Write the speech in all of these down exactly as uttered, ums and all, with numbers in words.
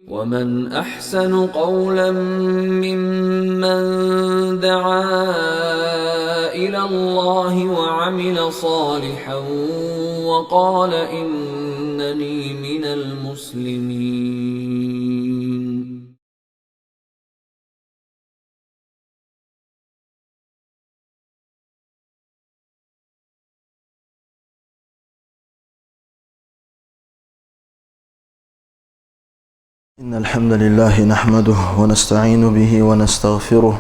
ومن أحسن قولا ممن دعا إلى الله وعمل صالحا وقال إنني من المسلمين. إن الحمد لله نحمده ونستعين به ونستغفره،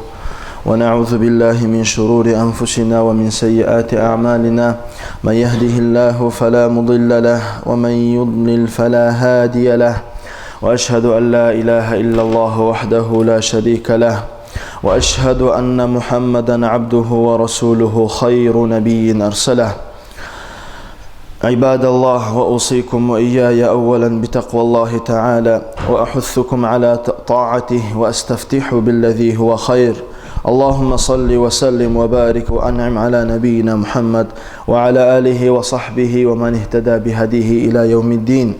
ونعوذ بالله من شرور أنفسنا ومن سيئات أعمالنا. من يهده الله فلا مضل له، ومن يضلل فلا هادي له. وأشهد أن لا إله إلا الله وحده لا شريك له، وأشهد أن محمدا عبده ورسوله خير نبي أرسله. عباد الله، وأوصيكم وإياي أولا بتقوى الله تعالى، وأحثكم على ط-، طاعته، وأستفتح بالذي هو خير. اللهم صل وسلم وبارك وأنعم على نبينا محمد وعلى آله وصحبه ومن اهتدى بهديه إلى يوم الدين.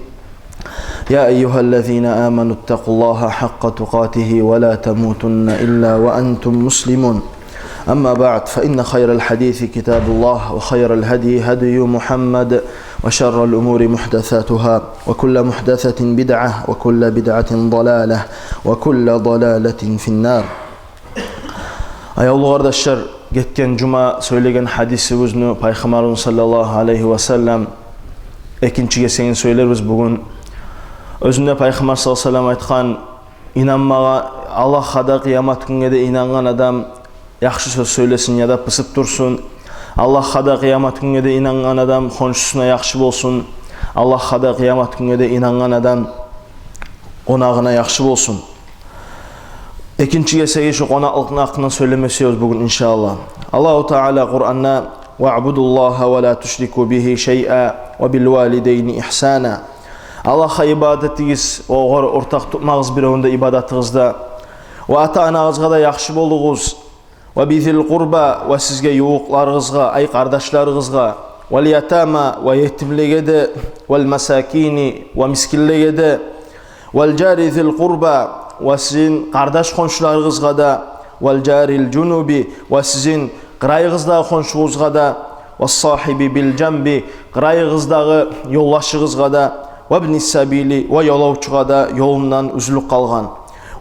يا أيها الذين آمنوا اتقوا الله حق تقاته ولا تموتن إلا وأنتم مسلمون. أما بعد، فإن خير الحديث كتاب الله، وخير الهدي هدي محمد، وشر الأمور محدثاتها، وكل محدثة بدعة، وكل بدعة ضلالة، وكل ضلالة في النار. Аявлу къардашлар, гетген жума сёйлеген гьадисибизни Пайхаммарыбыз саллаллагьу алайгьи ва саллам экинчи гесегин сёйлербиз бугюн. Оьзюнде Пайхаммар саллаллагьу алайгьи ва саллам айтгъан: «Инанмагъа, Аллагьгъа да, къыямат гюнге де инангъан адам яхшы сёз сёйлесин яда пысып турсун. Аллагьгъа да, къыямат гюнге де инангъан адам хоншусуна яхшы болсун. Аллагьгъа да, къыямат гюнге де инангъан адам къонагъына яхшы болсун». Экинчи гесеги шу къонакълыкъны гьакъында сёйлеме сюебиз бугюн, иншааллагь. Аллагьу Таала Къуранда: «واعبدوا الله ولا تشركوا به شيئا وبالوالدين إحسانا». Аллагьгъа ибадат этигиз, огъар ортакъ тутмагъыз биревню де ибадатыгъызда. Ва ата-анагъызгъа да яхшы болугъуз. «وبذي القربى», ва сизге ювукъларыгъызгъа, ай, къардашларыгъызгъа, «واليتامى», ва етимлеге де, «والمساكين», ва мискинлеге де, «والجار ذي القربى», ва сизин къардаш хоншуларыгъызгъа да, «والجار الجنب», ва сизин къырайыгъыздагъы хоншугъузгъа да, «والصاحب بالجنب», къырайыгъыздагъы ёлдашыгъызгъа да, «وابن السبيل», ва ёлавчугъа да, ёлундан уьзюлюп къалгъан.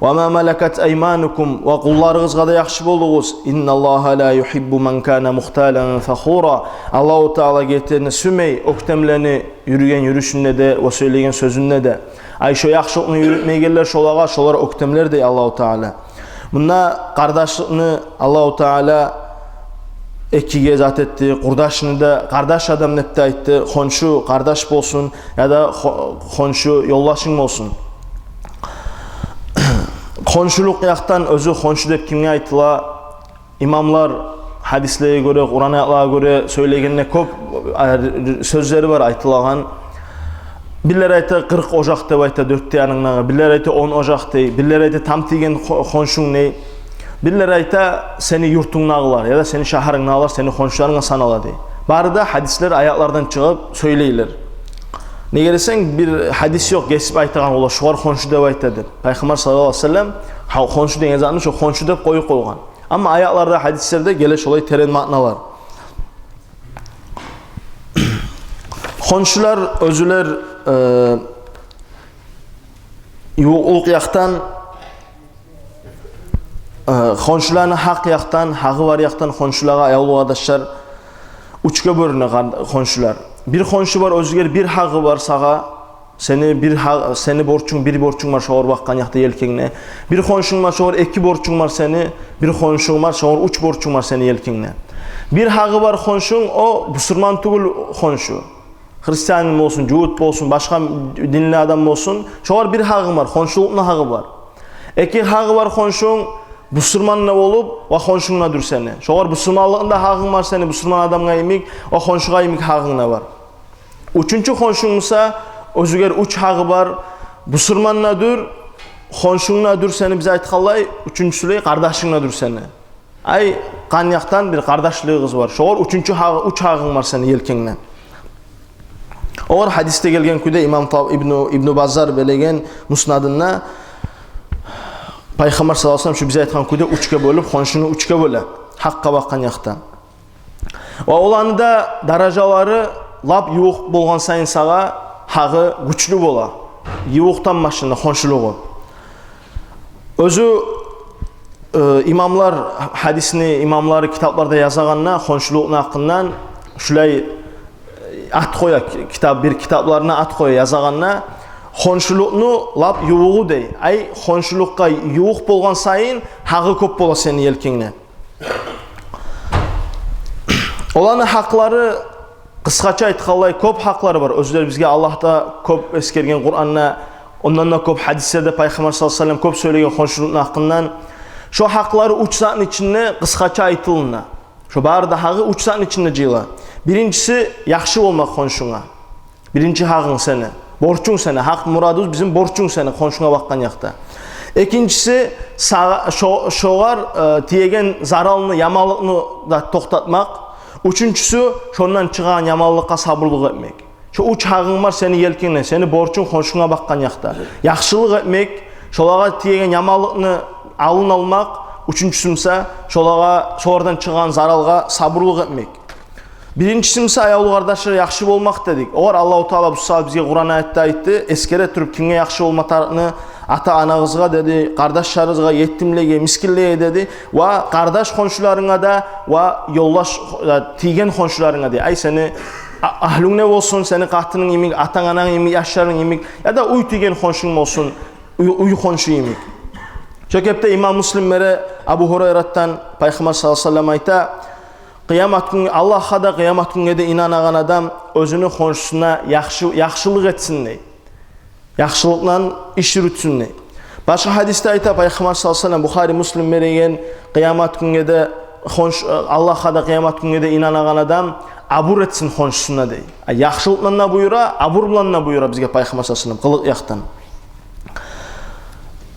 «وما ملكت أيمانكم», ва къулларыгъызгъа да яхшы болугъуз. «إن الله لا يحب من كان مختالا فخورا». Аллагьу Таала гертиден де сюймей оьктемлени юрюген юрюшюнде де, ва сёйлеген сёзюнде де. Ай, шо яхшылыкъны юрютмейгенлер шолагъа, шолар оьктемлер дей Аллагьу Таала. Мунда къардашлыкъны Аллагьу Таала экиге зат этди. Къурдашны да къардаш адам деп де айтды. Хоншу къардаш болсун, яда хо-, хоншу ёлдашынг болсун. Хоншулукъ якъдан оьзю хоншу деп кимге айтыла? Имамлар гьадислеге гёре, Къуран аятлагъа гёре сёйлегенде кёп, а, сёзлери бар айтылагъан. Бирлер айта, къыркъ ожакъ деп айта дёрт де янынгдагъы. Бирлер айта, он ожакъ дей. Бирлер айта, там тийген хо-, хоншунг дей. Бирлер айта, сени юртунгдагъылар яда сени шагьарынгдагъылар сени хоншуларынга санала дей. Бары да гьадислер, аятлардан чыгъып сёйлейлер. Неге десенг, бир гьадис ёкъ гесип айтагъан, олар шогъар хоншу деп айта деп. Пайхаммар саллаллагьу алайгьи ва саллам, гьа, хоншу деген затны шо хоншу деп къоюп къойгъан. Амма аятларда, гьадислерде геле шолай терен маъналар. Хоншулар оьзюлер, э, ювукълукъ якъдан, э, хоншуланы гьакъ якъдан, гьагъы бар якъдан хоншулагъа, аявлу къардашлар, уьчге бёлюне къар-, хоншулар. Бир хоншу бар, оьзюгер бир гьагъы бар сагъа, сени бир гьа-, сени борчунг, бир борчунг бар шогъар бакъгъан якъда елкенгде. Бир хоншунг бар, шогъар эки борчунг бар сени, бир хоншунг бар, шогъар уьч борчунг бар сени елкенгде. Бир гьагъы бар хоншунг, о бусурман тюгюл хоншу. Христиан болсун, жугьут болсун, башгъа динли адам болсун, шогъар бир гьагъынг бар, хоншулукъну гьагъы бар. Эки гьагъы бар хоншунг, бусурман да болуп, ва хоншунг да дюр сени. Шогъар бусурманлыкъны да гьагъынг бар сени, бусурман адамгъа йимик, ва хоншугъа йимик гьагъынг да бар. Уьчюнчю хоншунг буса, оьзюгер уьч гьагъы бар, бусурман да дюр, хоншунг да дюр сени, биз айтгъанлай, уьчюнчюсюлей къардашынг да дюр сени. Ай, къан якъдан бир къардашлыгъыгъыз бар. Шогъар уьчюнчю гьагъы, уьч гьагъынг бар сени елкенгде. Огъар гьадисде гелген кюйде, имам Тав-, Ибну, Ибну Баззар белеген Муснадында, Пайхаммар саллаллагьу алайгьи ва саллам шу биз айтгъан кюйде уьчге бёлюп, хоншуну уьчге бёле, гьакъгъа бакъгъан якъда. Ва оланы да даражалары лап ювукъ болгъан сайын сагъа гьагъы гючлю бола. Ювукъдан башлана хоншулугъу. Оьзю, э, имамлар, гьадисни имамлары китапларда язагъанда, хоншулукъну гьакъындан шулай, э, ат къоя, ки-, китап, бир китапларына ат къоя язагъанда, хоншулукъну лап ювугъу дей. Ай, хоншулукъгъа ювукъ болгъан сайын гьагъы кёп бола сени елкингде. Оланы гьакълары, къысгъача айтгъанлай, кёп гьакълары бар. Оьзлери бизге Аллагь да кёп эсгерген Къуранда, ондан да кёп гьадислерде Пайхаммар саллаллагьу алайгьи ва саллам кёп сёйлеген хоншулукъну гьакъындан. Шо гьакълары уьч затны ичинде къысгъача айтылына. Шо бары да гьагъы уьч затны ичинде жыйыла. Биринчиси, яхшы болмакъ хоншунга. Биринчи гьагъынг сени, борчунг сени, гьакъ мурадыбыз бизин борчунг сени, хоншунга бакъгъан якъда. Экинчиси, сагъа-, шо-, шогъар, э, тиеген заралны, яманлыкъны да токътатмакъ. Уьчюнчюсю, шондан чыгъагъан яманлыкъгъа сабурлукъ этмек. Шо уьч гьагъынг бар сени елкингде, сени борчунг хоншунга бакъгъан якъда. Яхшылыкъ этмек, шолагъа тиеген яманлыкъны алдын алмакъ, уьчюнчюсю буса, шолагъа, шолардан чыгъагъан заралгъа сабурлукъ этмек. Биринчиси буса, аявлу къардашлар, яхшы болмакъ дедик. Огъар Аллагьу Таала бу сагьат бизге Къуран аятда айтды, эсгере туруп, кимге яхшы болма тарыкъны, ата-анагъызгъа деди, къардашларыгъызгъа, етимлеге, мискинлеге деди, ва къардаш хоншуларынга да, ва ёлдаш, э, тийген хоншуларынга деди. Ай, сени а-, агьлюнг не болсун, сени къатынынг йимик, атанг-ананг йимик, яшларынг йимик, яда уьй тийген хоншунг болсун, уьй, уьй хоншу йимик. Шо кепде имам Муслим бере Абу Гьурайратдан, Пайхаммар саллаллагьу алайгьи ва саллам айта: Къыямат гюн, Аллагьгъа да, къыямат гюнге де инанагъан адам оьзюню хоншусуна яхшы, яхшылыкъ этсин дей. Яхшылыкъдан иш юрютсюн дей. Башгъа гьадисде айта Пайхаммар саллаллагьу алайгьи ва саллам, Бухари, Муслим береген: къыямат гюнге де хонш-, Аллагьгъа да, къыямат гюнге де инанагъан адам абур этсин хоншусуна дей. А, яхшылыкъдан да буюра, абур булан да буюра бизге Пайхаммар саллаллагьу алайгьи ва саллам, къылыкъ якъдан.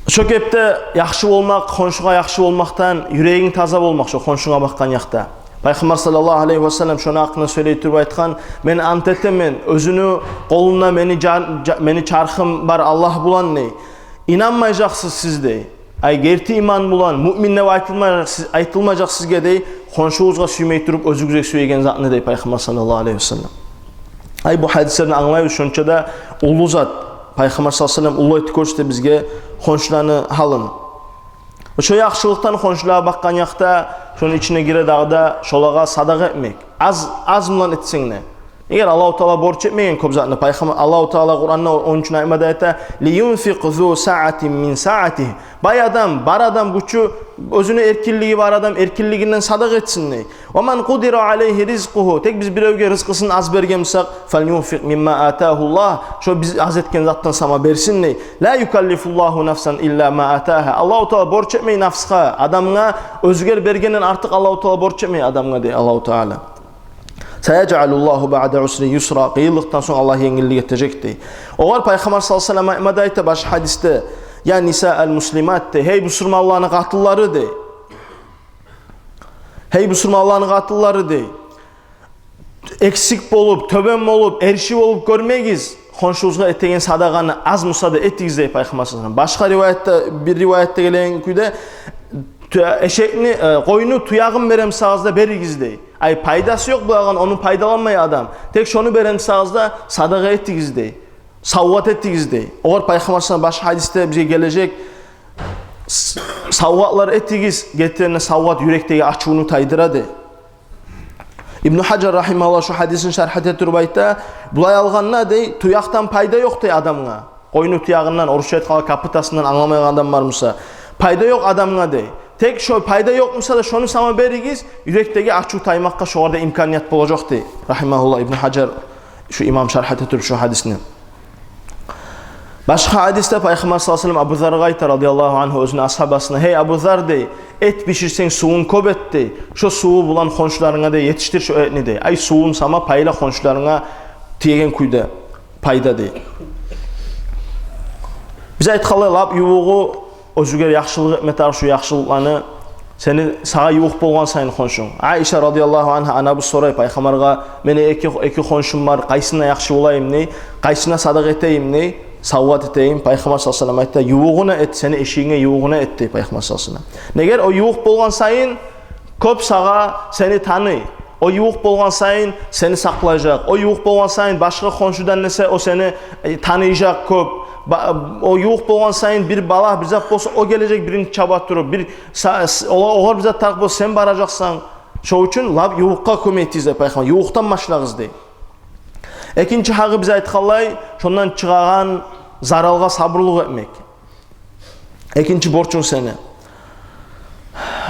Шо кепде яхшы болмакъ, хоншугъа яхшы болмакъдан юрегинг таза болмакъ, шо хоншугъа бакъгъан якъда. Пайхаммар саллаллагьу алайгьи ва саллам шону гьакъында сёйлей туруп айтгъан: «Мен ант этемен, оьзюню къолунда мени жан-, жа-, мени чархым бар Аллагь булан, – дей. – Инанмайжакъсыз сиз, – дей. – Ай, герти иман булан, муъмин деп айтылмажакъ сиз-, айтылмажакъ сизге, – дей, – хоншугъузгъа сюймей туруп, оьзюгюзге сюеген затны», – дей Пайхаммар саллаллагьу алайгьи ва саллам. Ай, бу гьадислерден англайбыз, шонча да уллу зат. Пайхаммар саллаллагьу алайгьи ва саллам уллу этип гёрсете бизге хоншуланы гьалын. Шо яхшылыкъдан хоншулагъа бакъгъан якъда, шону ичине гире дагъы да шолагъа садагъа этмек. Аз, аз булан этсенг де. Эгер Аллагьу Таала борч этмеген кёп затны, Пайхаммар, Аллагьу Таала Къуранда ону учун айтмада айта: «Лиюнфикъ зу саатин мин саатигь». Бай адам, бар адам гючю, оьзюню эркинлиги бар адам эркинлигинден садагъа этсин, – дей. «Ва ман къудира алайгьи ризкъугьу». Тек биз биревге рызкъысын аз берген бусакъ, «фальюнфикъ мимма атагьуллагь». Шо биз аз этген затдан сама берсин, – дей. «Ла юкаллифуллагьу нафсан илла ма атагьа». Аллагьу Таала борч этмей нафсгъа, адамгъа, оьзюгер бергенден артыкъ Аллагьу Таала борч этмей адамгъа, – дей Аллагьу Таала. «Саяжъалуллагьу баъда усрин юсра». Къыйынлыкъдан сонг Аллагь енгиллик этежек, – дей. Огъар Пайхаммар саллаллагьу алайгьи ва саллам айтмада айта башгъа гьадисде: «Я нисаал муслимат, – дей, – гьей бусурманланы къатынлары, – дей. – Гьей бусурманланы къатынлары, – дей. – Эксик болуп, тёбен болуп, эрши болуп гёрмегиз, хоншугъузгъа этеген садагъаны аз буса да этигиз», – дей Пайхаммар саллаллагьу алайгьи ва саллам. Башгъа риваятда, бир риваятда гелген кюйде, тю-, эшекни, э, къойну туягъын бере бусагъыз да беригиз, – дей. Ай, пайдасы ёкъ булагъан, ону пайдаланмай адам. Тек шону бере бусагъыз да садагъа этигиз, – дей. – Савгъат этигиз, – дей. Огъар Пайхаммар саллаллагьу алайгьи ва саллам башгъа гьадисде бизге гележек: «С-, савгъатлар этигиз, гетирени савгъат юрекдеги ачувну тайдыра», – дей. Ибну Гьажар рагьимагьуллагь шо гьадисни шаргь эте туруп айта: «Булай алгъанда, – дей, – туякъдан пайда ёкъ, – дей, – адамгъа. Къойну туягъындан, орусча айтгъанда, копытасындан англамайгъан адам бар буса, пайда ёкъ адамгъа, – дей. – Тек шо пайда ёкъ буса да, шону сама беригиз, юрекдеги ачув таймакъгъа шогъар да имканият болажакъ», – дей рагьимагьуллагь Ибну Гьажар, шу имам шаргь эте туруп шо гьадисни. Башгъа гьадисде Пайхаммар саллаллагьу алайгьи ва саллам Абу Заргъа айта, радияллагьу ангьу, оьзюню асгьабасына: «Гьей Абу Зар, – дей, – эт биширсенг, сувун кёп эт, – дей, – шо суву булан хоншуларынга, – дей, – етишдир шо этни, – дей. – Ай, сувун сама пайла хоншуларынга тиеген кюйде пайда», – дей. Биз айтгъанлай, лап ювугъу оьзюгер яхшылыкъ этме тарыкъ, шу яхшылыкъланы Сени, сагъа ювукъ болгъан сайын хоншунг. Айша радияллагьу ангьа анабыз сорай Пайхаммаргъа: «Мени эки, эки хоншум бар, къайсына яхшы болайым, не? Къайсына садагъа этейим, не? Савгъат этейим?» Пайхаммар саллаллагьу алайгьи ва саллам айта: «Ювугъуна эт, сени эшигинге ювугъуна эт», – дей Пайхаммар саллаллагьу алайгьи ва саллам. Негер о ювукъ болгъан сайын кёп сагъа сени таный. О ювукъ болгъан сайын сени сакълажакъ. О ювукъ болгъан сайын башгъа хоншудан эсе о сени, э, таныйжакъ кёп. Ба-, о ювукъ болгъан сайын бир балагь, бир зат болса, о гележек биринчи чаба туруп. Бир са-, с-, ола-, огъар бир зат тарыкъ болса, сен баражакъсан. Шо учун лап ювукъгъа кёмек этигиз дей Пайхаммар. Ювукъдан башлагъыз дей. Экинчи гьакъы, биз айтгъанлай, шондан чыгъагъан заралгъа сабурлукъ этмек. Экинчи борчунг сени.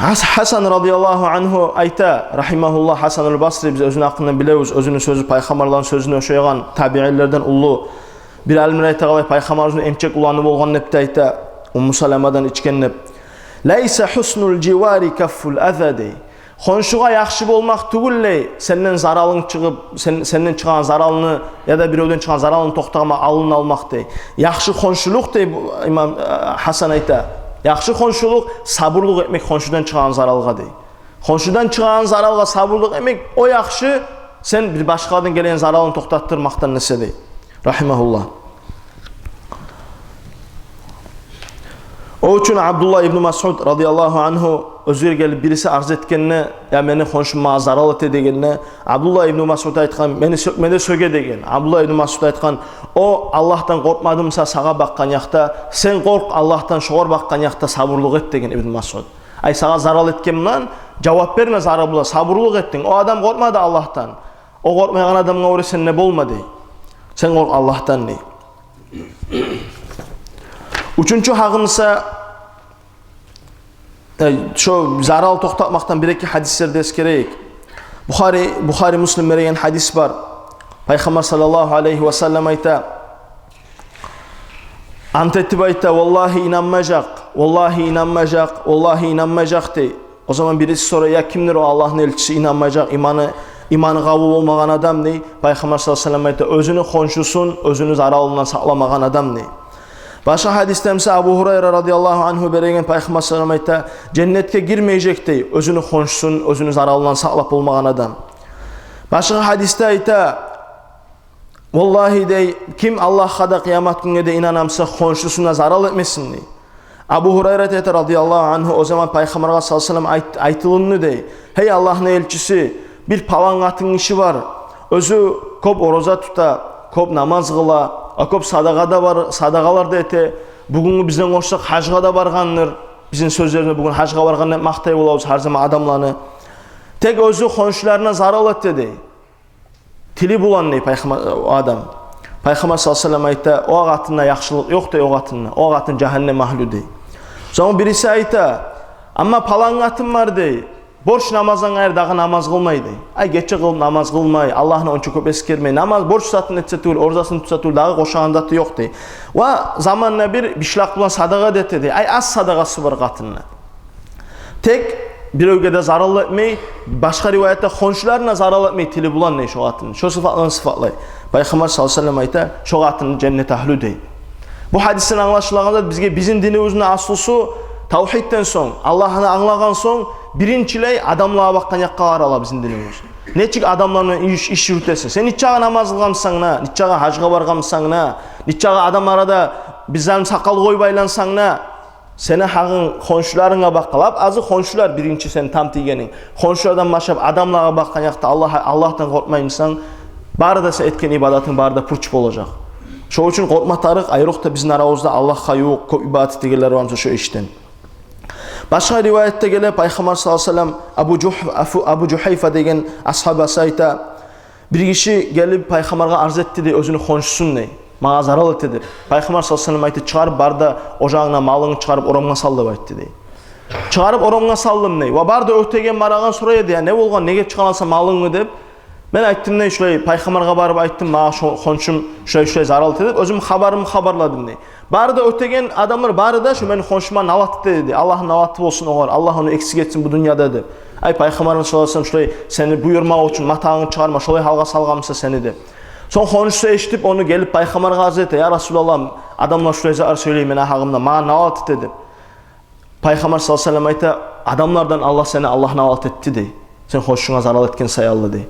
Гьас-, Гьасан радияллагьу ангьу айта, рагьимагьуллагь, Гьасанул Басри, биз оьзюню гьакъындан билебиз, оьзюню сёзю пайхаммарланы сёзюне ошайгъан, табиинлерден уллу. Бир алимлер айтагъанлай, пайхаммарыбызны эмчек уланы болгъан деп де айта, Умму Саламадан ичген деп. «Лайса гьуснул живари каффул аза», – дей. Хоншугъа яхшы болмакъ тюгюл дей сенден заралынг чыгъып, сен-, сенден чыгъагъан заралны яда биревден чыгъагъан заралны токътатмакъ, алдын алмакъ дей. Яхшы хоншулукъ дей, бу имам, э, Гьасан айта. Яхшы хоншулукъ – сабурлукъ этмек хоншудан чыгъагъан заралгъа дей. Хоншудан чыгъагъан заралгъа сабурлукъ этмек, о яхшы, сен бир башгъадан гелген заралны токътатдырмакъдан эсе дей. Рагьимагьуллагь. О учун Абдуллагь ибну Масъуд радияллагьу ангьу оьзюне гелип бириси арз этгенде: «Я, мени хоншум магъа зарал эте», – дегенде, Абдуллагь ибну Масъуд айтгъан: «Мени сёкме де сёге», – деген. Абдуллагь ибну Масъуд айтгъан: «О Аллагьдан къоркъмадымса сагъа бакъгъан якъда, сен къоркъ Аллагьдан, шогъар бакъгъан якъда сабурлукъ эт», – деген Ибну Масъуд. Ай, сагъа зарал этген булан жавап берме зарал булан, сабурлукъ этдинг. О адам къоркъмады Аллагьдан. О къоркъмайгъан адамгъа гёре сен не болма дей. Сен къоркъ Аллагьдан дей. Уьчюнчю гьакъы буса, э, шо зарал токътатмакъдан бир-эки гьадислерни эсгерейик. Бухари, Бухари, Муслим береген гьадис бар. Пайхаммар саллаллагьу алайгьи ва саллам айта, ант этип айта: «Валлагьи, инанмажакъ, валлагьи, инанмажакъ, валлагьи, инанмажакъ», – дей. О заман бириси сорай: «Я, кимдир о Аллагьны элчиси, инанмажакъ, иманы, иманы къабул болмагъан адам?» – дей. Пайхаммар саллаллагьу алайгьи ва саллам айта: «Оьзюню хоншусун оьзюню заралындан сакъламагъан адам», – дей. Башгъа гьадисде буса Абу Гьурайра радияллагьу ангьу береген, Пайхаммар саллаллагьу алайгьи ва саллам айта: «Женнетге гирмежек, – дей, – оьзюню хоншусун оьзюню заралындан сакълап болмагъан адам». Башгъа гьадисде айта: «Валлагьи, – дей, – ким Аллагьгъа да, къыямат гюнге де инана буса, хоншусуна зарал этмесин», – дей. Абу Гьурайра айта радияллагьу ангьу: о заман Пайхаммаргъа саллаллагьу алайгьи ва саллам айт-, айтылынды дей: «Гьей Аллагьны элчиси, бир палан къатын гиши бар. Оьзю кёп ораза тута, кёп намаз къыла, а кёп садагъа да бар, садагъалар да эте. Бугюнгю бизден къошсакъ, гьажгъа да баргъандыр. Бизин сёзлерде бугюн гьажгъа баргъан деп макътай болабыз гьар заман адамланы. Тек оьзю хоншуларына зарал эте», – дей. Тили булан дей Пайхаммар, о адам. Пайхаммар саллаллагьу алайгьи ва саллам айта: «О къатында яхшылыкъ ёкъ, – дей, – о къатында. О къатын жагьаннем агьлю», – дей. Сонг бириси айта: «Амма палан къатын бар, – дей, – борч намаздан къайры дагъы намаз къылмай, – дей. – Ай, гече къылып намаз къылмай, Аллагьны онча кёп эсгермей, намаз, борч затын этсе тюгюл, оразасын тутса тюгюл, дагъы къошагъан заты ёкъ, – дей. – Ва заманда бир бишлакъ булан садагъа да эте, – дей. – Ай, аз садагъасы бар къатынны. Тек биревге де зарал этмей, башгъа риваятда хоншуларына зарал этмей тили булан, – дей, – шо къатын». Шо сыфатланы сыфатлай. Пайхаммар саллаллагьу алайгьи ва саллам айта: «Шо къатын женнет агьлю», – дей. Бу гьадисден англашылагъан зат: бизге, бизин динибизни аслусу тавгьидден сонг, Аллагьны англагъан сонг, биринчилей адамлагъа бакъгъан якъгъа къарала бизин динибиз. Нечик адамлар булан иш, иш юрютесен? Сен нечакъы намаз къылгъанмысан да, нечакъы гьажгъа баргъанмысан да, нечакъы адам арада бир залим сакъал къоюп айлансанг да, сени гьакъынг хоншуларынга бакъгъан. Лап азы хоншулар биринчи сени там тийгенинг. Хоншулардан башлап адамлагъа бакъгъан якъда Аллагь, Аллагьдан къоркъмаймысан, бары да сен этген ибадатынг бары да пуч болажакъ. Шо учун къоркъма тарыкъ, айрокъда бизин арабызда Аллагьгъа ювукъ кёп ибадат этегенлер бар буса шо ишден. Башгъа риваятда геле, Пайхаммар саллаллагьу алайгьи ва саллам, Абу Жугь-, Афу-, Абу Жугьайфа деген асгьабасы айта: «Бир гиши гелип Пайхаммаргъа арз этди, – дей, – оьзюню хоншусун, – дей, – магъа зарал эте деп. Пайхаммар саллаллагьу алайгьи ва саллам айтды: „Чыгъар, бар да, ожагъынгдан малынгны чыгъарып орамгъа сал“, – деп айтды, – дей. – Чыгъарып орамгъа салдым, – дей. – Ва бар да, оьтеген-барагъан сорай эди: „Я, не болгъан, неге чыгъарасан малынгны?“ – деп. Мен айтдым, – дей, – шулай Пайхаммаргъа барып айтдым, магъа шо-, хоншум шулай-шулай зарал эте деп, оьзюм хабарымны хабарладым“, – дей. – Бары да оьтеген адамлар бары да шо мени хоншума налат эте, – дей, – „Аллагьны налаты болсун огъар, Аллагь ону эксик этсин бу дюньяда“, – деп. Ай, Пайхаммарны саллаллагьу алайгьи ва саллам шулай сени буюрмагъы учун матагъынгны чыгъарма шолай гьалгъа салгъанмы буса сени?» – деп. Сонг хоншусу эшитип, ону гелип Пайхаммаргъа арз эте: «Я Расулаллагь, адамлар шулай затлар сёйлей мени гьакъымда, магъа налат эте», – деп. Пайхаммар саллаллагьу алайгьи ва саллам айта: адамлардан Аллагь сени Аллагь налат этди, дей. Сен хоншунга зарал этген саялы, дей.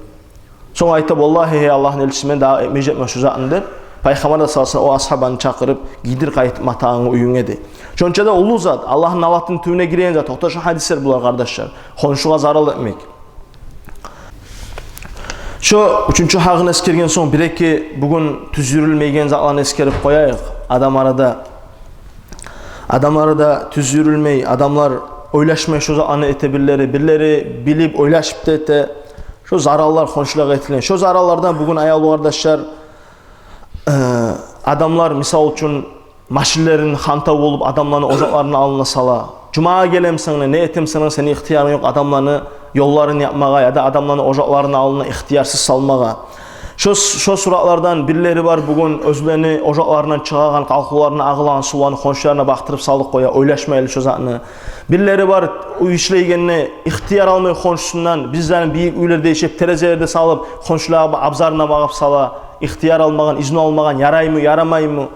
Сонг айта: «Валлагьи, гьей Аллагьны элчиси, мен дагъы этмежекмен шу затны», — деп. Пайхаммар да саллаллагьу алайгьи ва саллам о асгьабаны чакъырып: «Гийдир къайтып матагъынгны уьюнге», — дей. Шонча да уллу зат, Аллагьны налатыны тюбюне гиреген зат, токъташгъан гьадислер булар, къардашлар. Хоншугъа зарал этмек. Шо уьчюнчю гьакъын эсгерген сонг, бир-эки бугюн тюз юрюлмейген затланы эсгерип къояйыкъ. Адам арада, адам арада тюз юрюлмей, адамлар ойлашмай шо затланы эте бирлери, бирлери билип, ойлашып да эте. Шо зараллар хоншулагъа этилген. Шо зараллардан бугюн, аявлу къардашлар, э, адамлар, мисал учун, машинлерин хантав болуп адамланы ожакъларыны алдына сала. Жумагъа гелемисен, не этемисен, сени ихтиярынг ёкъ адамланы ёлларын япмагъа яда адамланы ожакъларыны алдына ихтиярсыз салмагъа. Шо, шо суратлардан бирлери бар, бугюн оьзлени ожакъларындан чыгъагъан, къалкъуларына агъылагъан сувланы хоншуларына бакътырып салып къоя, ойлашмайлы шо затны. Бирлери бар, уьй ишлейгенде ихтияр алмай хоншусундан, бизден бийик уьйлерде яшап, терезелерде салып, хоншулагъа абзарына багъып сала, ихтияр алмагъан, изну алмагъан, яраймы, ярамаймы.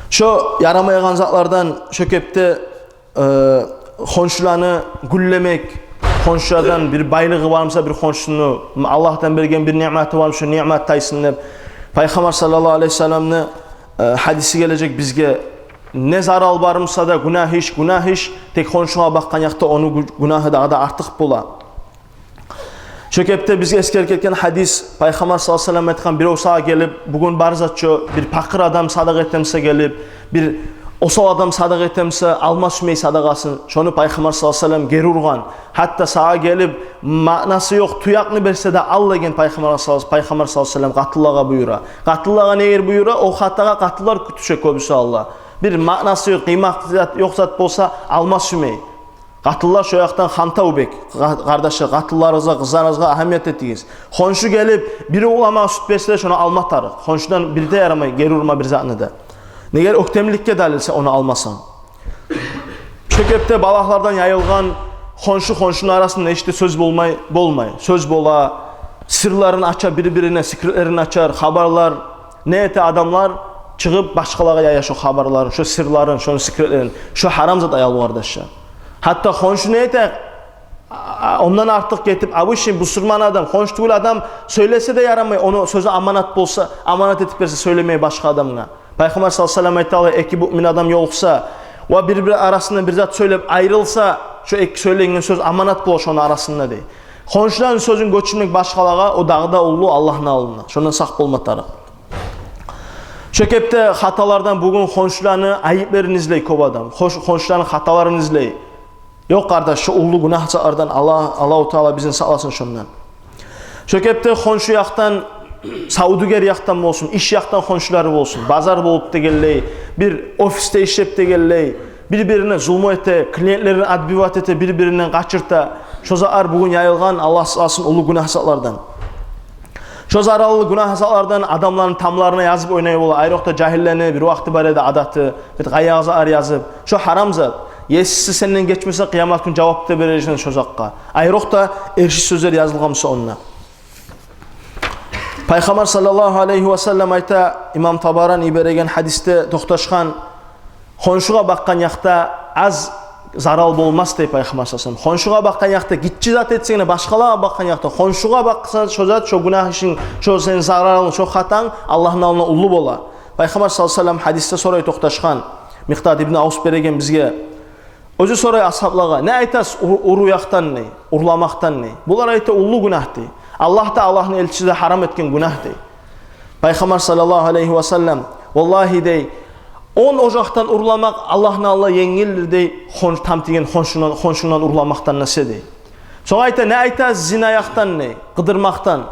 Шо ярамайгъан затлардан шо кепде, э, хоншуланы гюнлемек, хоншулардан бир байлыгъы бармыса, бир хоншусуну Аллагьдан берген бир ниъматы бармыса, шо ниъмат тайсын деп. Пайхаммар саллаллагьу алайгьи ва салламны, э, гьадиси гележек бизге: не зарал бармыса да, гюнагь иш, гюнагь иш, тек хоншугъа бакъгъан якъда ону гю-, гюнагьы дагъы да артыкъ бола. Шо кепде бизге эсгерип гетген гьадис, Пайхаммар саллаллагьу алайгьи ва саллам айтгъан: «Бирев сагъа гелип, бугюн бар зат чо, бир пакъыр адам садагъа этемисе гелип, бир осал адам садагъа этемисе, алма сюймей садагъасын». Шону Пайхаммар саллаллагьу алайгьи ва саллам гери ургъан. Гьатта сагъа гелип, маънасы ёкъ, туякъны берсе де ал деген Пайхаммар саллаллагьу, Пайхаммар саллаллагьу алайгьи ва саллам къатынлагъа буюра. Къатынлагъа негер буюра? О хатагъа къатынлар тюше кёбюсю гьалда. Бир маънасы ёкъ, къыймат зат, ёкъ зат болса, алма сюймей. Къатынлар шо якъдан хантав бек. Къа-, къардашлар, къатынларыгъызгъа, къызларыгъызгъа агьамият этигиз. Хоншу гелип, бир улама сют берсе де, шону алма тарыкъ. Хоншудан бир де ярамай гери урма бир затны да. Негер оьктемликге далилсе, ону алмасанг. Шо кепде балагьлардан яйылгъан, хоншу хоншуну арасында ишде сёз болмай, болмай. Сёз бола, сырларын ача, бир-бирине секретлерин ачар, хабарлар. Не эте адамлар? Чыгъып башгъалагъа яя шо хабарларын, шо сырларын, шону секретлерин. Шо гьарам зат, аявлу къардашлар. Гьатта хоншу не эте? А, а, ондан артыкъ гетип, обычный бусурман адам, хоншу тюгюл адам сёйлесе де ярамай, ону сёзю аманат болса, аманат этип берсе сёйлемеге башгъа адамгъа. Пайхаммар саллаллагьу алайгьи ва саллам айтгъанлай, эки муъмин адам ёлукъса ва бир-бири арасында бир зат сёйлеп айрылса, шо эки сёйленген сёз аманат бола шону арасында, дей. Хоншуланы сёзюн гёчюрмек башгъалагъа, о дагъы да уллу Аллагьны алдында. Шондан сакъ болма тарыкъ. Шо кепде хаталардан бугюн хоншуланы айыпларын излей кёп адам. Хош-, хоншуланы хаталарын излей. Ёкъ, къардаш, шо уллу гюнагь затлардан Аллагь, Аллагьу Таала бизин сакъласын шондан. Шо кепде хоншу якъдан, савдюгер якъдан болсун, иш якъдан хоншулары болсун, базар болуп дегенлей, бир офисде ишлеп дегенлей, бир-бирине зулму эте, клиентлерин отбивать эте, бир-биринден къачырта. Шо затлар бугюн яйылгъан, Аллагь сакъласын, уллу гюнагь затлардан. Шо зараллы гюнагь затлардан адамланы тамларына язып ойнай бола. Айрокъда жагьиллени бир вакъти бар эди адаты, бир къайгъы затлар язып. Шо гьарам зат. Есиси сенден гечмесе, къыямат гюн жавап да бережексен шо затгъа. Айрокъда эрши сёзлер язылгъан буса онда. Пайхаммар саллаллагьу алайгьи ва саллам айта, имам Табарани береген гьадисде токъташгъан, хоншугъа бакъгъан якъда аз зарал болмас, дей Пайхаммар саллаллагьу алайгьи ва саллам. Хоншугъа бакъгъан якъда гиччи зат этсенг де, башгъалагъа бакъгъан якъда, хоншугъа бакъса, шо зат, шо гюнагь ишинг, шо сени заралынг, шо хатанг Аллагьны алдында уллу бола. Пайхаммар саллаллагьу алайгьи ва саллам гьадисде сорай токъташгъан, Микъдад ибн Авс береген бизге. Оьзю сорай асгьаблагъа: «Не айтасыз ур-, уру якъдан, — дей, — урламакъдан?» — дей. Булар айта: «Уллу гюнагь», — дей. Аллагь да, Аллагьны элчиси де гьарам этген гюнагь, дей. Пайхаммар саллаллагьу алайгьи ва саллам: «Валлагьи, — дей, — он ожакъдан урламакъ Аллагьны алдында енгилдир, — дей, — хонш-, там тийген хоншудан, хоншудан урламакъдан эсе», — дей. Сонг айта: «Не айтасыз зина якъдан, — дей, — къыдырмакъдан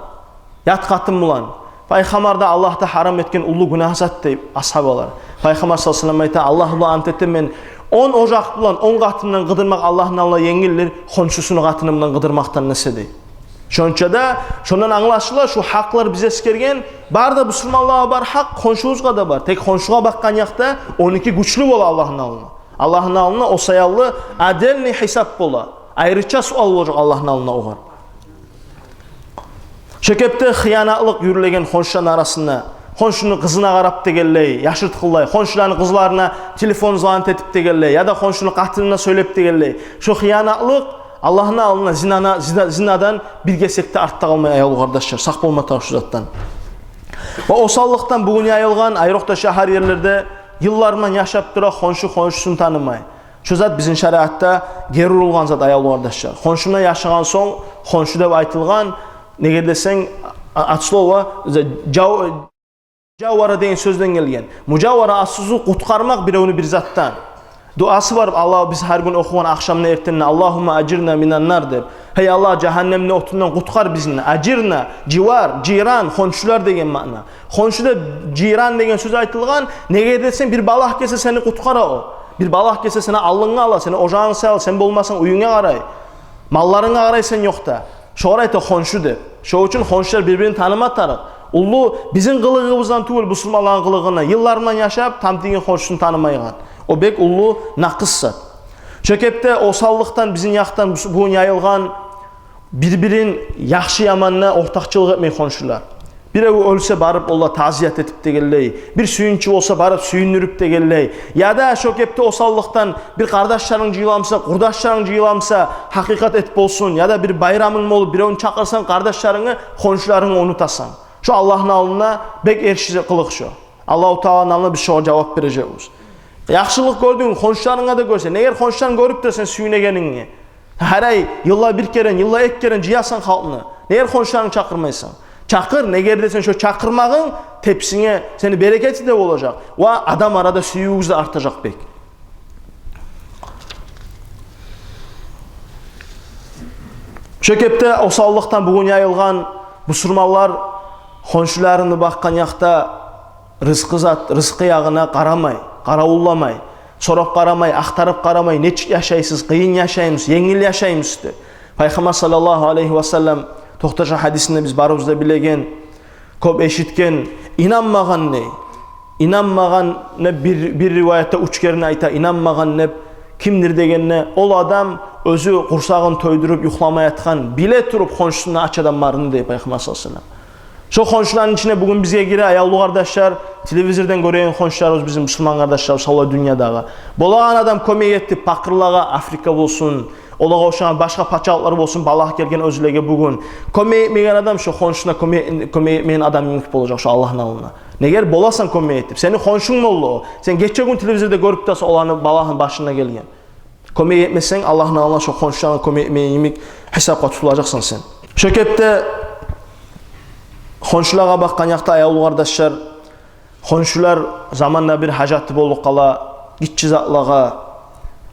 ят къатын булан?» Пайхаммар да: «Аллагь да гьарам этген уллу гюнагь зат», — дей асгьабалар. Пайхаммар саллаллагьу алайгьи ва саллам айта: «Аллагь булан ант этемен, он ожакъ булан он къатындан къыдырмакъ Аллагьны алдында енгилдир хоншусуну къатыны булан къыдырмакъдан эсе», — дей. Шонча да шондан англашыла, шу гьакълар биз эсгерген, бары да бусурманлагъа бар гьакъ, хоншубузгъа да бар. Тек хоншугъа бакъгъан якъда оники гючлю бола Аллагьны алдында. Аллагьны алдында о саялы отдельный гьисап бола. Айрыча суал болажакъ Аллагьны алдында огъар. Шо кепде хыянатлыкъ юрюлеген хоншуланы арасында. Хоншуну къызына къарап дегенлей, яшыртгъынлай, хоншуланы къызларына телефон звонить этип дегенлей, яда хоншуну къатынына сёйлеп дегенлей. Шо хыянатлыкъ Аллагьны алдында зинаны, зина, зинадан бир гесек де артда къалмай, аявлу къардашлар, сакъ болма тарыкъ шу затдан. Ва осаллыкъдан бугюн яйылгъан, айрокъда шагьар ерлерде йыллар булан яшап тура, хоншу хоншусун танымай. Шу зат бизин шариатда гери урулгъан зат, аявлу къардашлар. Хоншуна яшагъан сонг хоншу деп айтылгъан, неге десенг, а-, от слова, за-, жав-, мужавара деген сёзден гелген. Мужавара аслусу къутгъармакъ биревню бир затдан. Дуасы бар, Аллагь, биз гьар гюн охугъан ахшамда, эртенде, «Аллагьумма ажирна минан нар» деп. «Гьей Аллагь, жагьаннемни отундан къутгъар бизин». Ажирна, живар, жиран, хоншулар деген маъна. Хоншу деп, жиран деген сёз айтылгъан, неге десенг, бир балагь гелсе сени къутгъара о. Бир балагь гелсе сени алдынга ала, сени ожагъынг сая, сен болмасанг уьюнге къарай. Малларынга къарай сен ёкъда. Шогъар айта хоншу деп. Шо учун хоншулар бир-бирин таныма тарыкъ. Уллу бизин къылыгъыбыздан тюгюл, бусурманланы къылыгъындан, йыллар булан яшап, тамтийген хоншусун танымайгъан. О бек уллу накъыс зат. Шо кепде осаллыкъдан бизин якъдан бу-, бугюн яйылгъан, бир-бирин яхшы-яманда ортакъчылыкъ этмей хоншулар. Бирев оьлсе, барып олагъа тазият этип дегенлей, бир сююнчю болса, барып сююндюрюп дегенлей. Яда шо кепде осаллыкъдан бир къардашларынг жыйыламса, къурдашларынг жыйыламса, гьакъыкъат эт болсун, яда бир байрамынг болуп, биревню чакъырсанг къардашларынгны, хоншуларынгны унутасан. Шо Аллагьны алдында бек эрши къылыкъ шо. Аллагьу Тааланы алдында биз шогъар жавап бережекбиз. Яхшылыкъ гёрдюнг, хоншуларынга да гёрсет. Эгер хоншуларынг гёрюп турса сен сююнегенингни, гьар ай, йылда бир керен, йылда эки керен жыясан халкъны, неге хоншуларынгны чакъырмайсан? Чакъыр, неге десенг, шо чакъырмагъынг тепсинге сени берекети де болажакъ. Ва адам арада сюювюгюз де артажакъ бек. Шо кепде осаллыкъдан бугюн яйылгъан бусурманлар хоншуларыны бакъгъан якъда рызкъы зат, рызкъы ягъына къарамай, къаравулламай, сорап къарамай, ахтарып къарамай, нечик яшайсыз, къыйын яшаймысыз, енгил яшаймысыз деп. Пайхаммар саллаллагьу алайгьи васаллам токъташгъан гьадисинде биз барыбыз да билеген, кёп эшитген, инанмагъан дей. Инанмагъан деп бир, бир риваятда уьч керен айта, инанмагъан деп кимдир дегенде, ол адам оьзю къурсагъын тойдуруп юхламай ятгъан, биле туруп хоншусунда ач адам барын дей Пайхаммар саллаллагьу алайгьи васаллам. Шо хоншуланы ичине бугюн бизге гире, аявлу къардашлар, телевизордан гёреген хоншуларыбыз бизин, бусурман къардашларыбыз, шолай дюньядагъы. Болагъан адам кёмек этип пакъырлагъа, Африка болсун, олагъа ошагъан башгъа пачалыкълар болсун, балагь гелген оьзлеге бугюн. Кёмек этмеген адам шо хоншусуна кёмек, кёмек этмеген адам йимик болажакъ шо Аллагьны алдында. Неге боласан кёмек этип? Сени хоншунг болду о. Сен гече-гюн телевизорда гёрюп турасан оланы балагьыны башына гелген. Кёмек этмесенг, Аллагьны алдында шо хоншулагъа кёмек этмеген йимик гьисапгъа тутулажакъсан сен. Шо кепде хоншулагъа бакъгъан якъда, аявлу къардашлар, хоншулар заманда бир гьажаты болуп къала гиччи затлагъа.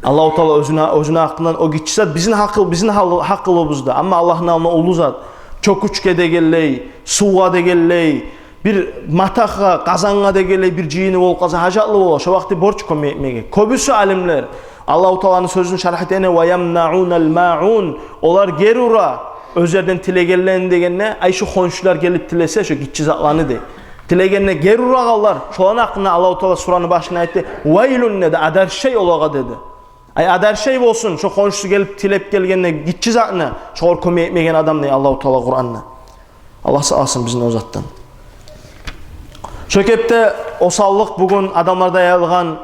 Аллагьу Таала оьзюню, оьзюню гьакъындан о гиччи зат бизин гьакъыл, бизин гьал-, гьакъылыбызда. Амма Аллагьны алдында уллу зат. Чёкючге дегенлей, сувгъа дегенлей, бир матагьгъа, къазангъа дегенлей бир жыйыны болуп къалса, гьажатлы бола, шо вакъти борч кёмек этмеге. Кёбюсю алимлер Аллагьу Тааланы сёзюн шаргь этегенде, «Ва ямнаунал маун», олар гери ура оьзлерден тилегенлени дегенде, ай, шо хоншулар гелип тилесе шо гиччи затланы дей. Тилегенде гери урагъанлар, шоланы гьакъында Аллагьу Таала сураны башында айтды, «Вайлун» деди, адаршай олагъа деди. Ай, адаршай болсун шо хоншусу гелип тилеп гелгенде гиччи затны, шогъар кёмек этмеген адам дей Аллагьу Таала Къуранда. Аллагь сакъласын бизин о затдан. Шо кепде осаллыкъ бугюн адамларда яйылгъан,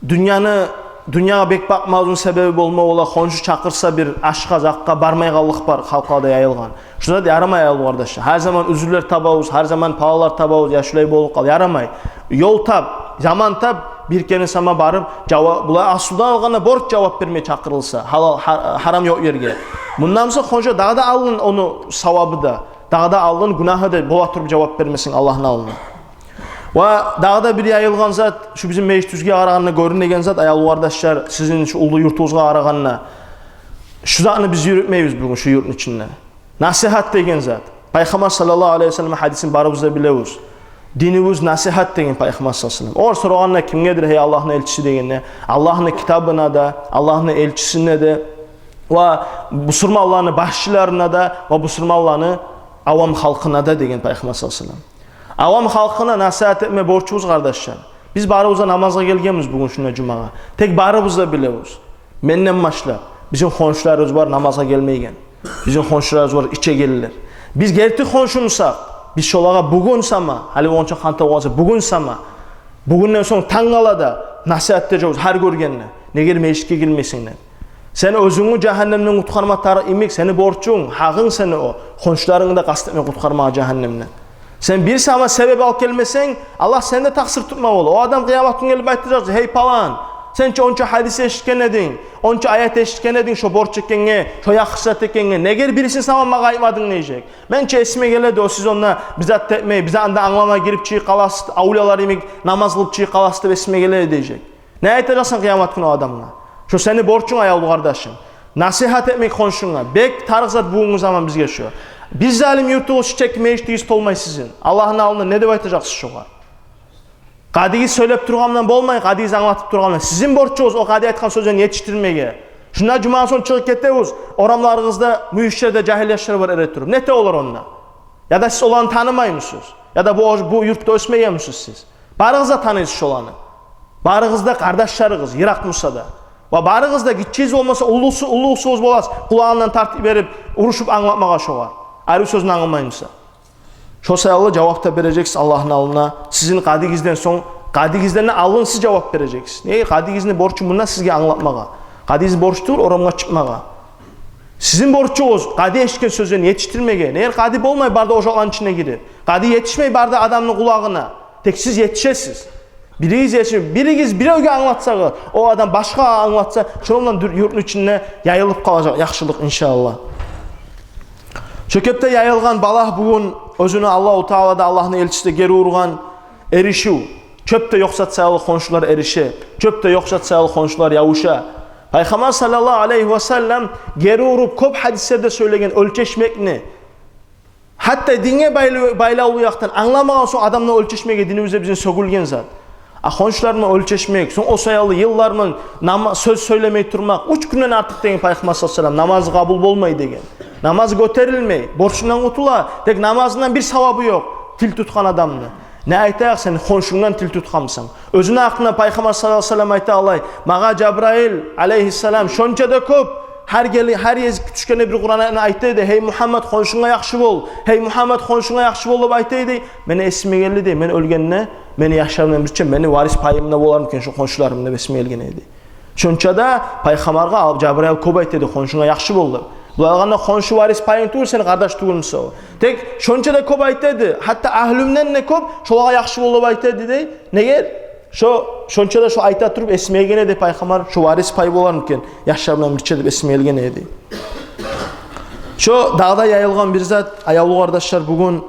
дюньяны, дюньягъа бек бакъмавузну себеби болма бола, хоншу чакъырса бир ашгъа, закъгъа бармайгъанлыкъ бар халкъларда яйылгъан. Шо зат ярамай, аявлу къардашлар. Гьар заман уьзюрлер табабыз, гьар заман палалар табабыз, я шулай болуп къал, ярамай. Ёл тап, заман тап, бир керен сама барып, жава-, булай аслудан алгъанда борч жавап берме чакъырылса, гьалал, гьар-, гьарам ёкъ ерге. Мундан буса хоншу дагъы да алгъын ону савабы да, дагъы да алгъын гюнагьы да бола туруп жавап бермесенг Аллагьны алдында. Ва дагъы да бир яйылгъан зат, шу бизин межитибизге къарагъанда гёрюнеген зат, аявлу къардашлар, сизин шу уллу юртугъузгъа къарагъанда. Шу затны биз юрютмейбиз бугюн шу юртну ичинде. Насигьат деген зат. Пайхаммар саллаллагьу алайгьи васаллам гьадисин барыбыз да билебиз. Динибиз насигьат деген Пайхаммар саллаллагьу алайгьи васаллам. Огъар сорагъанда, кимгедир, гьей Аллагьны элчиси дегенде, Аллагьны китабына да, Аллагьны элчисине де, ва бусурманланы башчыларына да, ва бусурманланы авам халкъына да деген Пайхаммар саллаллагьу алайгьи васаллам. Авам халкъына насигьат этме борчубуз, къардашлар. Биз барыбыз да намазгъа гелгенбиз бугюн шунда жумагъа. Тек барыбыз да билебиз. Менден башлап, бизин хоншуларыбыз бар намазгъа гелмейген. Бизин хоншуларыбыз бар ичегенлер. Биз герти хоншу бусакъ, Биз шолагъа бугюн сама, гьали онча ханта болгъанча, бугюн сама, бугюнден сонг тангала да насигьат этежекбиз гьар гёргенде. Негер межитге гирмейсен деп. Сен оьзюнгню жагьаннемден къутгъарма тарыкъ йимик, сени борчунг, гьакъынг сени о, хоншуларынгны да къаст этме къутгъармагъа жагьаннемден. Сен бир сама себеп алып гелмесенг, Аллагь сени де такъсыр тутма болур. О адам къыямат гюн гелип айтажакъ: «Гьей палан, сен чи онча гьадис эшитген эдинг, онча аят эшитген эдинг шо борч экенге, шо яхшы зат экенге, негер бирисин сама магъа айтмадынг?» – дежек. «Мен чи эсиме геле эди, о сиз онда бир зат да этмей, бир затны да англамай гирип чыгъып къаласыз, авлиялар йимик намаз къылып чыгъып къаласыз деп эсиме геле эди», – дежек. Не айтажакъсан къыямат гюн о адамгъа? Шо сени борчунг, аявлу къардашым. Насигьат этмек хоншунга бек тарыкъ зат бугюнгю заман бизге шо. Бир залим юртугъуз, чечек межитигиз толмай сизин. Аллагьны алдында не деп айтажакъсыз шогъар? Къадигиз сёйлеп тургъандан болмай, къадигиз англатып тургъандан. Сизин борчугъуз о къади айтгъан сёзлени етишдирмеге. Шунда жумадан сонг чыгъып гетебиз, орамларыгъызда, мюйюшлерде жагьил яшлар бар эретуруп. Не эте олар онда? Я да сиз оланы танымаймысыз? Я да бу, бу юртда оьсмегенмисиз сиз? Барыгъыз да таныйсыз шоланы. Барыгъыз да къардашларыгъыз, йыракъ буса да. Ва барыгъыз да, гиччигиз болмаса, уллусу, уллусугъуз боласыз, къулагъындан тартып йиберип, урушуп англатмагъа шогъар, арив сёзню англамаймыса. Шо саялы жавап да бережексиз Аллагьны алдына. Сизин къадигизден сонг, къадигизден де алдын сиз жавап бережексиз. Неге? Къадигизни борчу мунда сизге англатмагъа. Къадигиз борч тюгюл орамгъа чыкъмагъа. Сизин борчугъуз къади эшитген сёзлени етишдирмеге. Негер къади болмай бары да ожакъланы ичине гирип. Къади етишмей бары да адамны къулагъына. Тек сиз етишесиз. Биригиз етишип, биригиз биревге англатсагъыз, о адам башгъагъа англатса, шондан дюр-, юртну ичинде яйылып къалажакъ яхшылыкъ, иншааллагь. Шо кепде яйылгъан балагь бугюн оьзюню Аллагьу Таала да, Аллагьны элчиси де гери ургъан эришив. Кёп де ёкъ зат саялы хоншулар эрише, кёп де ёкъ зат саялы хоншулар явуша. Пайхаммар саллаллагьу алайгьи ва саллам гери уруп кёп гьадислерде сёйлеген оьлчешмекни, гьатта динге байлы-, байлавлу якъдан англамагъан сонг адамны оьлчешмеге динибизде бизин сёгюлген зат. А хоншулар булан оьлчешмек, сонг о саялы йыллар булан нама-, сёз сёйлемей турмакъ, уьч гюнден артыкъ деген Пайхаммар саллаллагьу алайгьи ва саллам намазы къабул болмай деген. Намазы гётерилмей, борчундан къутула, тек намазындан бир савабы ёкъ тил тутгъан адамны. Не айтайыкъ, сен хоншунгдан тил тутгъанмысан? Оьзюню гьакъында Пайхаммар саллаллагьу алайгьи ва саллам айта алай: «Магъа Жабраил алайгьиссалам шонча да кёп, гьар гели-, гьар гезик тюшгенде бир Къуран аятны айта эди: „Гьей Мугьаммад, хоншунга яхшы бол. Гьей Мугьаммад, хоншунга яхшы бол“, – деп айта эди. Мени эсиме гелди, – дей, – мен оьлгенде мени яшларымдан бирче мени варис пайым да болармы экен шо хоншуларым деп эсиме гелген эди». Шонча да Пайхаммаргъа ал-, Жабраил кёп айта эди: «Хоншунга яхшы бол», – деп. Булай алгъанда хоншу варис пайынг тюгюл, сени къардаш тюгюлмюсе о? Тек шонча да кёп айта эди, гьатта агьлюмден де кёп шолагъа яхшы бол деп айта эди, – дей. Неге? Шо, шонча да шо айта туруп эсиме гелген эди, Пайхаммар, шо варис пай болармы экен яшларымдан бирче деп эсиме гелген эди. Шо дагъы да яйылгъан бир зат, аявлу къардашлар, бугюн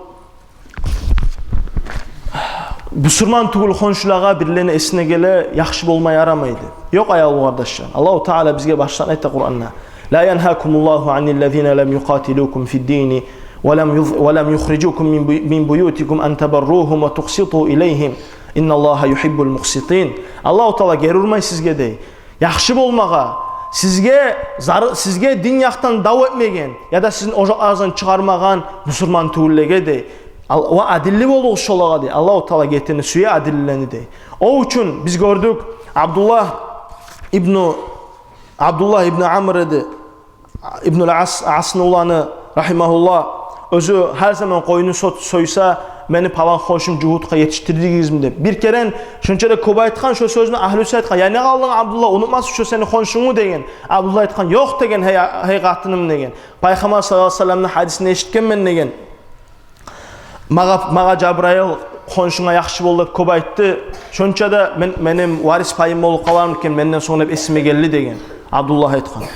бусурман тюгюл хоншулагъа бирлени эсине геле яхшы болма ярамайды. Ёкъ, аявлу къардашлар. Аллагьу Таала бизге башдан айта Къуранда: «Ла янхакумуллагьу аниллазина лам юкъатилукум фиддини ва лам юз-, ва лам юхрижукум мин бу-, мин буютикум ан табарругьум ва тукъситу илайгьим. Инналлагьа югьиббул мукъситин». Аллагьу Таала гери урмай сизге, – дей, – яхшы болмагъа сизге зар-, сизге дин якъдан дав этмеген я да сизин ожакъларыгъыздан чыгъармагъан бусурман тюгюллеге, – дей. Ал-, ва адилли болугъуз шолагъа, – дей. Аллагьу Таала гетени сюе адиллилени, – дей. О учун биз гёрдюк, Абдуллагь ибну, Абдуллагь ибну Амр эди, ибну ал-Ас, Асны уланы, рагьимагьуллагь, оьзю гьар заман къоюну со-, сойса: «Мени палан хоншум жугьутгъа етишдирдигизми?» – деп. Бир керен шонча да кёп айтгъан шо сёзню, агьлюсю айтгъан: «Я не къалдынг, Абдуллагь, унутмасмы шо сени хоншунгну?» – деген. Абдуллагь айтгъан: «Ёкъ, – деген, – гьей, гьей къатыным, – деген, – Пайхаммар саллаллагьу алайгьи ва салламны гьадисин эшитгенмен, – деген. – Магъа, магъа Жабраил хоншунга яхшы бол деп кёп айтды. Шонча да мен, мени варис пайым болуп къалармы экен менден сонг деп эсиме гелди», – деген Абдуллагь айтгъан.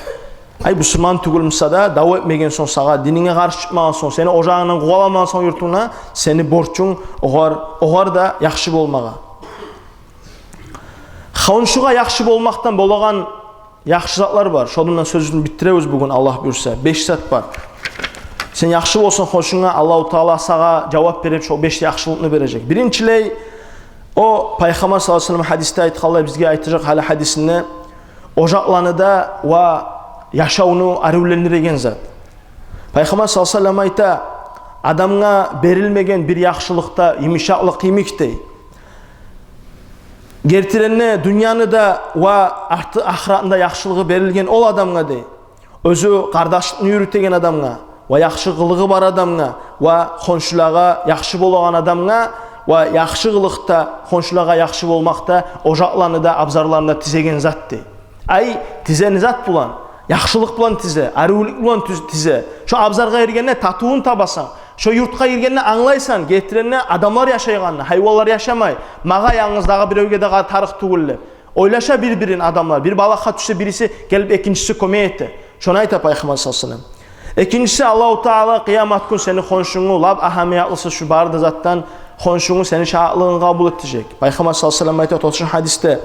Ай, бусурман тюгюл буса да, дав этмеген сонг сагъа, дининге къаршы чыкъмагъан сонг, сени ожагъынгдан къуваламагъан сонг юртунгдан, сени борчунг огъар, огъар да яхшы болмагъа. Хоншугъа яхшы болмакъдан болагъан яхшы затлар бар. Шону булан сёзюбюзню битдиребиз бугюн, Аллагь буюрса. Беш зат бар. Сен яхшы болсанг хоншунга, Аллагьу Таала сагъа жавап берип, шо беш яхшылыкъны бережек. Биринчилей, о Пайхаммар саллаллагьу алайгьи ва саллам гьадисде айтгъанлай, бизге айтажакъ гьали гьадисинде, ожакъланы да ва яшавну аривлендиреген зат. Пайхаммар саллаллагьу алайгьи ва саллам айта: «Адамгъа берилмеген бир яхшылыкъ да йымышакълыкъ йимик, – дей. – Гертиден де, дюньяны да ва арты-, ахыратны да яхшылыгъы берилген ол адамгъа, – дей, – оьзю къардашлыкъны юрютеген адамгъа, Ва яхшы къылыгъы бар адамгъа, ва хоншулагъа яхшы болагъан адамгъа, ва яхшы къылыкъда, хоншулагъа яхшы болмакъда ожакъланы да, абзарланы да тизеген зат дей. Ай, тизени зат булан, яхшылыкъ булан тизе, аривлюк булан тиз-, тизе. Шо абзаргъа гиргенде татывун табасан, шо юртгъа гиргенде англайсан, гетиренде адамлар яшайгъанны, гьайванлар яшамай, магъа янгыз, дагъы биревге дагъы тарыкъ тюгюл деп. Ойлаша бир-бирин адамлар, бир балагьгъа тюшсе, бириси гелип экинчиси кёмек эте. Шону айта Пайхаммар саллаллагьу алайгьи ва саллам. Экинчиси, Аллагьу Таала къыямат гюн сени хоншунгну, лап агьамиятлысы шу бары да затдан, хоншунгну сени шагьатлыгъынгны къабул этежек. Пайхаммар саллаллагьу алайгьи ва саллам айта отуз гьадисде: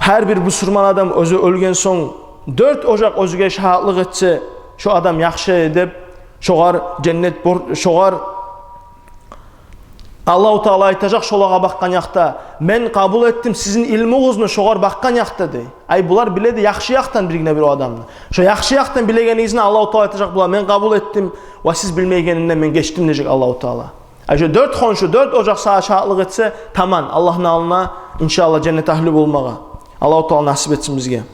гьар бир бусурман адам оьзю оьлген сонг дёрт ожакъ оьзюне шагьатлыкъ этсе, шо адам яхшы деп, шогъар женнет бор-, шогъар Аллагьу Таала айтажакъ шолагъа бакъгъан якъда: «Мен къабул этдим сизин илмугъузну шогъар бакъгъан якъда», — дей. Ай, булар биледи яхшы якъдан биргине бир адамны. Шо яхшы якъдан билегенигизни Аллагьу Таала айтажакъ булар: «Мен къабул этдим, ва сиз билмейгенинден мен гечдим», — дежек Аллагьу Таала. Ай, шо дёрт хоншу, дёрт ожакъ сагъа шагьатлыкъ этсе, таман, Аллагьны алдына, иншааллагь, женнет агьлю болмагъа. Аллагьу Таала насип этсин бизге.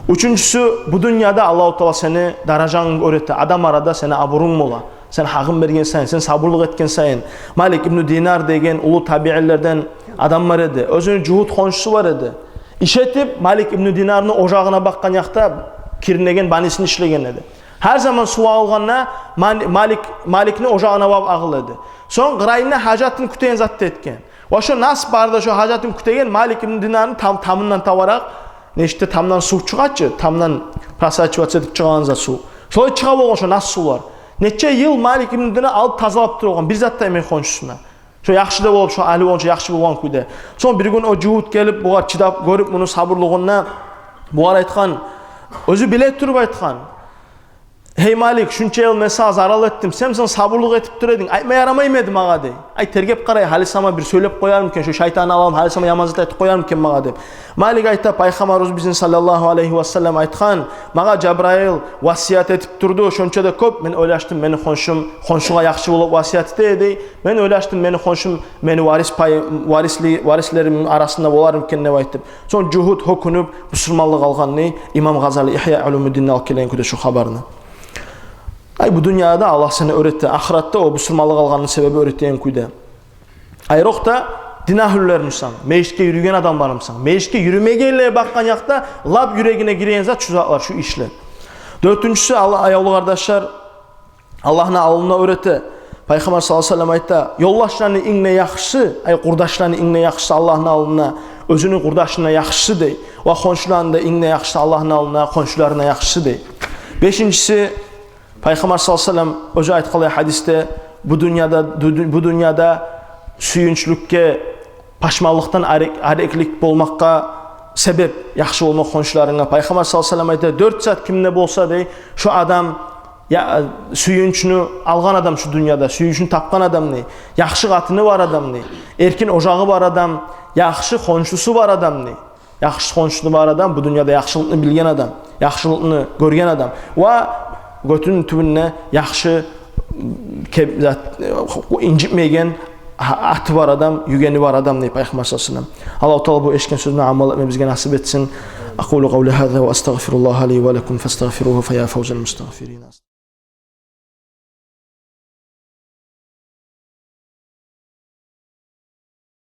Уьчюнчюсю, бу дюньяда Аллагьу Таала сени даражангны оьр эте, адам арада сени абурунг бола. Сен гьакъын берген сайын, сен сабурлукъ этген сайын. Малик ибну Динар деген уллу табиинлерден адам бар эди. Оьзюню жугьут хоншусу бар эди. Иш этип, Малик ибну Динарны ожагъына бакъгъан якъда киринеген банисин ишлеген эди. Гьар заман сув агъылгъанда Ман-, Малик, Маликни ожагъына барып агъыла эди. Сонг къырыйында гьажатын кютеген зат да этген. Ва шо нас бары да шо гьажатын кютеген Малик ибну Динарны там-, тамындан табаракъ, нечик де тамдан сув чыгъа чы, тамдан просачиваться этип чыгъагъан зат сув. Шолай чыгъа болгъан шо нас сувлар. Нече йыл Малик ибну Динар алып тазалап тура болгъан, бир зат да этмей хоншусуна. Шо яхшы да болуп, шо агьлю болгъанча яхшы болгъан кюйде. Сонг бир гюн о жугьут гелип, бугъар чыдап гёрюп муну сабурлугъун, бугъар айтгъан, оьзю биле туруп айтгъан: «Гьей Малик, шунча йыл мен сагъа зарал этдим, сен, сен сабурлукъ этип тура эдинг, айтма ярамаймы эди магъа?» — дей. Ай, тергеп къарай, гьали сама бир сёйлеп къоярмы экен, шо шайтан алам, гьали сама яман зат айтып къоярмы экен магъа деп. Малик айта: «Пайхаммарыбыз бизин саллаллагьу алайгьи ва саллам айтгъан, магъа Жабрайыл васият этип турду, шонча да кёп, мен ойлашдым, мени хоншум, хоншугъа яхшы болуп васият эте, дей. Мен ойлашдым, мени хоншум мени варис пай-, варислери, варислерим арасында болармы экен деп айтып». Сонг жугьут гьёкюнюп, бусурманлыкъ алгъанны, имам Гъазали Ихья Улумуддинде алып гелген кюйде шо хабарны. Ай, бу дюньяда Аллагь сени оьр эте, ахыратда о бусурманлыкъ алгъанны себеби оьр этеген кюйде. Айрокъда дин агьлюлермисен, межитге юрюйген адамлармысан, межитге юрюмегенлеге бакъгъан якъда лап юрегине гиреген зат шу затлар, шу ишлер. Дёртюнчюсю, Алла-, аявлу къардашлар, Аллагьны алдында оьр эте. Пайхаммар саллаллагьу алайгьи ва саллам айта: «Ёлдашланы инг де яхшысы, ай, къурдашланы инг де яхшысы Аллагьны алдында оьзюню къурдашындан яхшысы», — дей. «Ва хоншуланы да инг де яхшысы Аллагьны алдында хоншуларындан яхшысы», — дей. Бешинчиси, Пайхаммар саллаллагьу алайгьи ва саллам оьзю айтгъанлай гьадисде: «Бу дюньяда, ду-, бу дюньяда сююнчлюкге, пашманлыкъдан арек-, ареклик болмакъгъа себеп яхшы болмакъ хоншуларынга». Пайхаммар саллаллагьу алайгьи ва саллам айта: «Дёрт зат кимде болса, — дей, — шу адам, я, сююнчню алгъан адам шу дюньяда, сююнчню тапгъан адам, — дей, — яхшы къатыны бар адам, — дей, — эркин ожагъы бар адам, яхшы хоншусу бар адам, — дей. — Яхшы хоншусу бар адам — бу дюньяда яхшылыкъны билген адам, яхшылыкъны гёрген адам. Ва гётюню тюбюнде яхшы, м, кеп-, зат, э, инжитмейген а-, аты бар адам, югени бар адам», — дей Пайхаммар саллаллагьу алайгьи ва саллам. Аллагьу Таала бу эшитген сёзюне амал этме бизге насип этсин. أقول قولي هذا وأستغفر الله لي ولكم فاستغفروه فيا فوز المستغفرين.